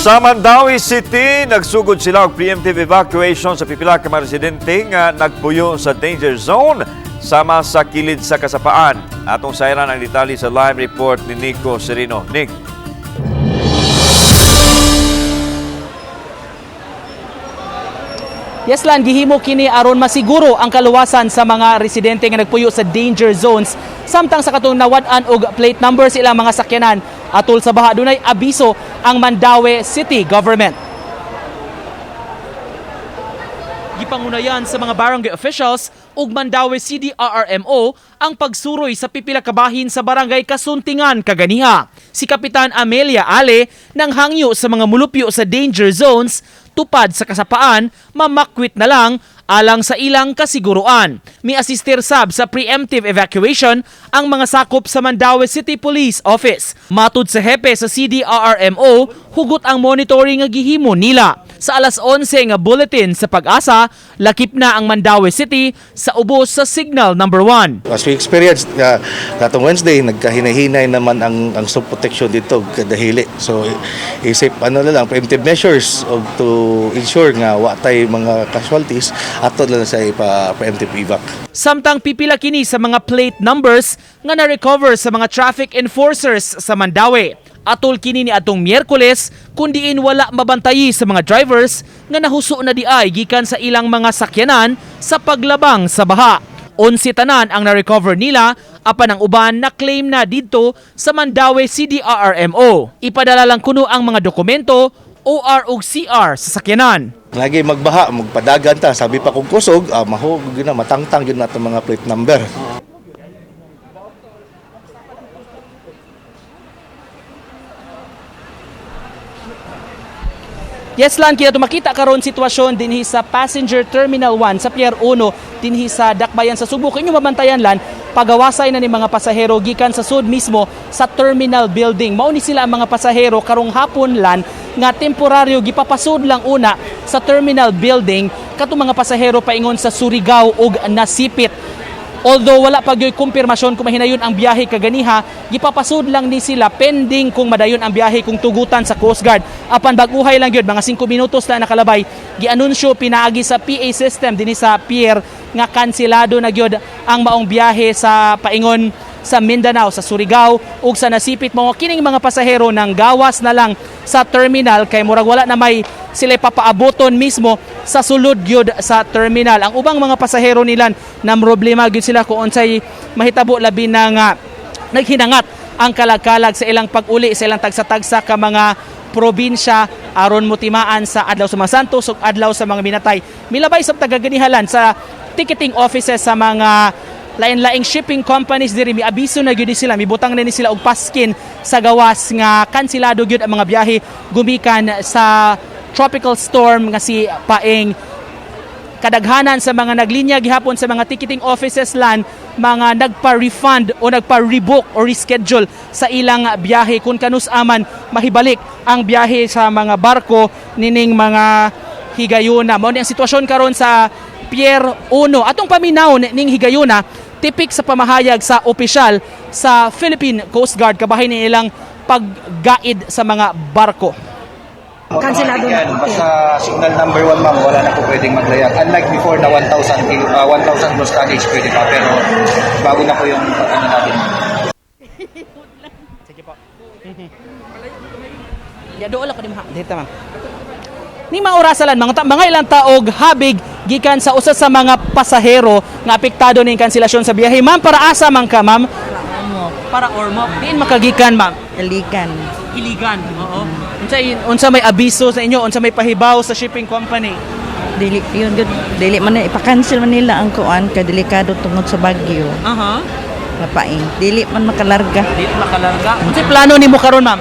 Sa Mandaue City, nagsugod sila og preemptive evacuation sa pipila ka mga residente nga nagpuyo sa danger zone sama sa kilid sa kasapaan. Atong sayran ang detalye sa live report ni Nico Serino. Nick. Yes lan, gihimo kini aron masiguro ang kaluwasan sa mga residente nga nagpuyo sa danger zones samtang sa katong nawad-an og plate number sa ilang mga sakyanan atol sa baha, dunay abiso ang Mandaue City Government. Gipangunayan sa mga barangay officials ug Mandaue CDRRMO ang pagsuroy sa pipila ka bahin sa barangay Kasuntingan kaganiha. Si Kapitan Amelia Ale nang hangyo sa mga mulupyo sa danger zones tupad sa kasapaan, mamakwit na lang alang sa ilang kasiguruan. Mi asistir sab sa preemptive evacuation ang mga sakop sa Mandaue City Police Office. Matud sa hepe sa CDRRMO, hugot ang monitoring nga gihimo nila. Sa alas 11 nga bulletin sa Pag-asa, lakip na ang Mandaue City sa ubos sa signal number 1. As we experienced katong Wednesday, nagkahinahinay naman ang slope protection dito kadahili. So isip ano na lang, preemptive measures of to ensure nga wa tay mga casualties, ato na lang sa ipa preemptive evac. Samtang pipila kini sa mga plate numbers nga na-recover sa mga traffic enforcers sa Mandaue. Atol kini ni atong Miyerkules kun diin wala mabantayi sa mga drivers nga nahuso na diay gikan sa ilang mga sakyanan sa paglabang sa baha. 11 tanan ang na-recover nila apan ang uban na claim na didto sa Mandaue CDRRMO. Ipadala lang kuno ang mga dokumento OR ug CR sa sakyanan. Lagi magbaha, magpadagan ta, sabi pa kung kusog, mahog gyud na, matangtang gyud na itong mga plate number. Yes lan, kina makita karon sitwasyon dinhi sa Passenger Terminal 1 sa Pier 1 dinhi sa Dakbayan sa Subo. Kung inyo mabantayan lan, pagawasay na ni mga pasahero gikan sa sud mismo sa terminal building. Mao ni sila ang mga pasahero karong hapon lan nga temporaryo gipapasud lang una sa terminal building katong mga pasahero paingon sa Surigao ug Nasipit. Although wala pa gyoy kumpirmasyon kung mahinayon ang biyahe kaganiha, gipapasud lang ni sila pending kung madayon ang biyahe kung tugutan sa Coast Guard. Apan bag-uhay lang gyud, mga 5 minutos na nakalabay, gianunsyo pinaagi sa PA system dinhi sa pier nga kanselado na gyud ang maong biyahe sa paingon sa Mindanao, sa Surigao ug sa Nasipit. Mao kining mga pasahero nang gawas na lang sa terminal kay murag wala na may sila papaaboton mismo sa sulod gyud sa terminal. Ang ubang mga pasahero nilan na problema gyud sila kung unsay mahitabo, labi na nga naghinangat ang kalagkalag sa ilang pag-uli sa ilang tagsa-tagsa ka mga probinsya aron motimaan sa adlaw sa mga santos ug adlaw sa mga minatay. Milabay sa tagaganihalan sa ticketing offices sa mga lain-laing shipping companies diri, miabiso na gyud ni sila, mibutang na ni sila og paskin sa gawas nga kansilado gyud ang mga biyahe gumikan sa tropical storm nga si Paeng. Kadaghanan sa mga naglinya gihapon sa mga ticketing offices lan, mga nagpa-refund o nagpa-rebook o reschedule sa ilang biyahe kung kanus aman mahibalik ang biyahe sa mga barko nining mga higayuna. Mao ni ang sitwasyon karon sa Pier 1. Atong paminawon ning higayuna tipik sa pamahayag sa opisyal sa Philippine Coast Guard kabahin ni ilang paggaid sa mga barko. Kanselado Automatic na. yan. Basta signal number 1, ma'am, wala na po pwedeng maglayag. Unlike before na 1,000 1,000 gross tonnage pwede pa, pero bago na po yung ano natin. Sige po. Ya dool ako ni ma. Dito, ma'am. Ni mga orasalan, mga ilang taog habig gikan sa usa sa mga pasahero nga apektado ning kanselasyon sa biyahe. Ma'am, para asa man ka, ma'am? Para Ormoc. Diin makagikan, ma'am? Iligan. Iligan. Oo. Unsa may abiso sa inyo, unsa may pahibaw sa shipping company? Dili yun gud, dili man na ipa-cancel man nila ang kuan kay delikado tungod sa bagyo. Aha. Napaing. Dili man makalarga. Dili makalarga. Unsa plano nimo karon, ma'am?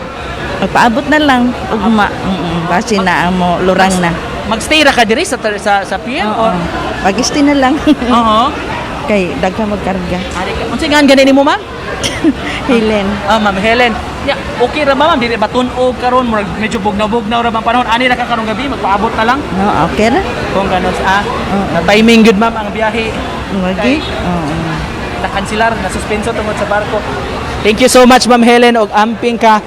Magpaabot na lang ugma. Base na ang mo lurang na. Magstay ra ka diri sa pier Oo. or Pag-stay na lang. Oo. Kay daghan magkarga. Unsa ngan gani nimo, ma'am? Helen. Ah, Ma'am Helen. Ya, okay ra ba, ma'am? Dili ba tun-og karon, murag medyo bugnaw-bugnaw ra bang panahon? Ani ra ka karong gabi, magpaabot na lang. No, okay ra. Kung ganon ah, Oo. na timing good, ma'am, ang biyahe. Wagi. Oo. Nakansilar, na suspenso tungod sa barko. Thank you so much, Ma'am Helen, og amping ka.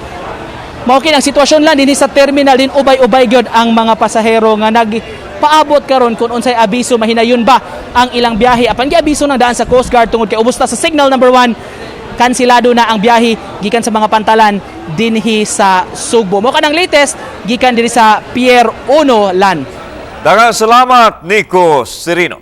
Mao kini ang sitwasyon lang dinhi sa terminal din, ubay-ubay gyud ang mga pasahero nga nagpaabot karon kung unsay abiso, mahinayon ba ang ilang biyahe. Apan giabiso ng daan sa Coast Guard tungod kay ubos ta sa signal number 1, kansilado na ang biyahe gikan sa mga pantalan dinhi sa Sugbo. Mao kanang latest gikan dinhi sa Pier 1, Lan. Daghang salamat, Nico Serino.